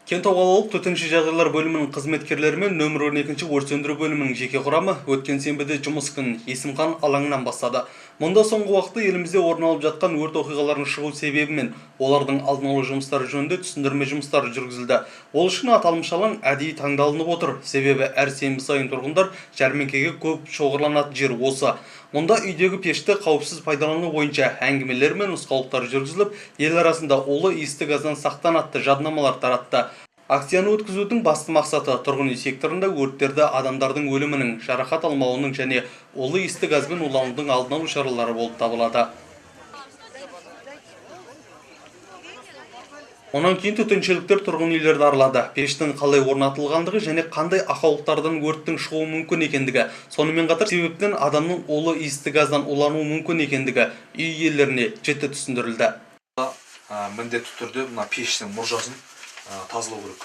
Кентау қалалық төтенше жағдайлар бөлімінің қызметкерлері мен нөмір 12 өрт сөндіру бөлімінің жеке құрамы өткен сенбіде жұмыс күнін Есімхан алаңынан бастады. Мұнда соңғы уақытта елімізде орын алып жатқан өрт оқиғаларының шығу себебі мен олардың алдын алу жұмыстары жөнінде түсіндірме жұмыстары жүргізілді. Ол үшін аталмыш алаң әдейі таңдалынып отыр. Себебі әр сенбі сайын тұрғындар жәрмеңкеге көп шоғырланатын жер осы. Мұнда үйдегі пешті қауіпсіз пайдалану бойынша әңгімелер мен нұсқаулықтар жүргізіліп, ел арасында улы иісті газдан сақтан атты жадынамалар таратты. Акцияны өткізудің басты мақсаты тұрғын үй секторында өрттерді адамдардың өлімінің, жарақат алмауының және улы иісті газбен уланудың алдын алу шаралары болып табылады. Онан кейін төтеншеліктер тұрғын үйлерді аралады. Пештің қалай орнатылғандығы және қандай ақаулықтардан өрттің шығуы мүмкін екендігі, сонымен қатар себептен адамның улы иісті газдан улануы мүмкін екендігі үй иелеріне жіті түсіндірілді. Міндетті түрде мына пештің мұржасын тазалау керек.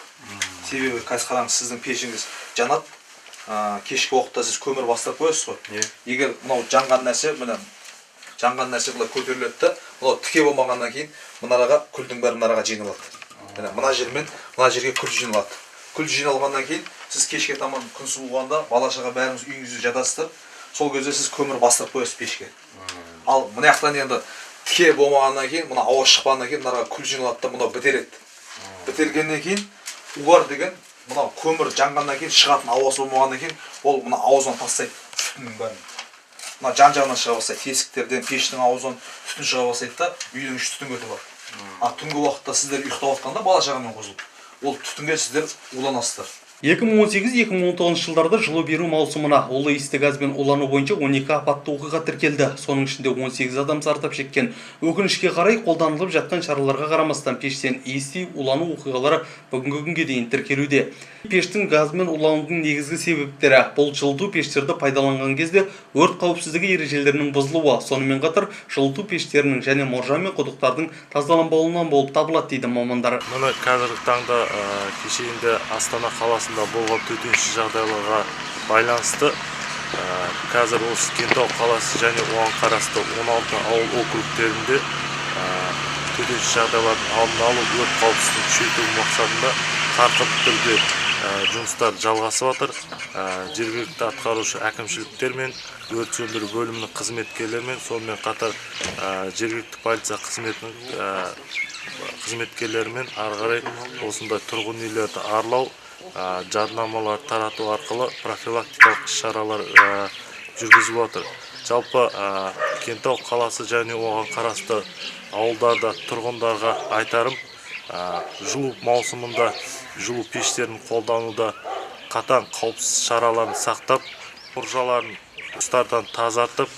Себебі қазір қараңыз, сіздің пешіңіз жанады, кешкі уақытта сіз көмір бастырып қоясыз ғой. Егер мынау жанған нәрсе, міне жанған нәрсе былай көтеріледі да, мынау тіке болмағаннан кейін мынараға күлдің бәрі мынараға жиналады. Міне мына жермен мына жерге күл жиналады. Күл жиналғаннан кейін сіз кешке таман күн суығанда бала шаға бәріңіз үйіңізде жатасыздар. Сол кезде сіз көмір бастырып қоясыз пешке. Ал мына жақтан енді тіке болмағаннан кейін, мына ауа шықпағаннан кейін мынараға күл жиналады да, мынау бітеледі. Бітелгеннен кейін угар деген мынау көмір жанғаннан кейін шығатын ауасы болмағаннан кейін ол мына аузынан тастайды түтіннің бәрін. Мына жан жағынан шыға бастайды, тесіктерден, пештің аузынан түтін шыға бастайды да, үйдің іші түтінге толады. А түнгі уақытта сіздер ұйықтап жатқанда бала шағамен қосылып, ол түтінге сіздер уланасыздар. 2018-2019 жылдарда жылу беру маусымына улы иісті газбен улану бойынша 12 апатты оқиға тіркелді. Соның ішінде 18 адам зардап шеккен. Өкінішке қарай қолданылып жатқан шараларға қарамастан пештен иіс тиіп улану оқиғалары бүгінгі күнге дейін тіркелуде. Пештің газбен уланудың негізгі себептері бұл жылыту пештерді пайдаланған кезде өрт қауіпсіздігі ережелерінің бұзылуы, сонымен қатар жылыту пештерінің және мұржа мен құдықтардың тазаланбауынан болып табылады дейді мамандар. Міне қазіргі таңда кеше Астана қаласында болған төтенше жағдайларға байланысты қазір осы Кентау қаласы және оған қарасты 16 ауыл округтерінде төтенше жағдайлардың алдын алу, өрт қауіпсіздігін күшейту мақсатында қарқынды түрде жұмыстар жалғасып жатыр. Жергілікті атқарушы әкімшіліктер мен өрт сөндіру бөлімінің қызметкерлерімен, сонымен қатар жергілікті полиция қызметінің қызметкерлерімен ары қарай осындай тұрғын үйлерді аралау, жадынамалар тарату арқылы профилактикалық іс-шаралар жүргізіліп жатыр. Жалпы Кентау қаласы және оған қарасты ауылдарда тұрғындарға айтарым, жылу маусымында жылу пештерін қолдануда қатаң қауіпсіз шараларын сақтап, мұржаларын құстардан тазартып,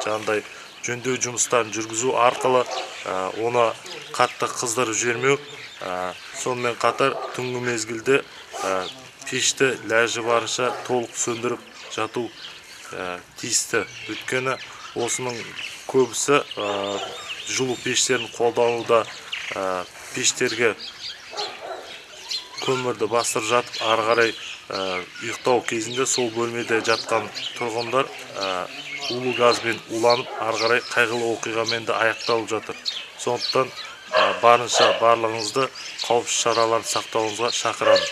жаңағыдай жөндеу жұмыстарын жүргізу арқылы оны қатты қыздырып жібермеу, сонымен қатар түнгі мезгілде пешті ләжі барынша толық сөндіріп жату тиісті. Өйткені осының көбісі жылу пештерін қолдануда пештерге көмірді бастырып жатып, ары қарай ұйықтау кезінде сол бөлмеде жатқан тұрғындар улы газбен уланып, ары қарай қайғылы оқиғамен де аяқталып жатыр. Сондықтан барынша барлығыңызды қауіпсіз шараларын сақтауыңызға шақырамын.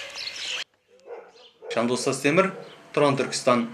Жандос Тастемір, Тұран Түркістан.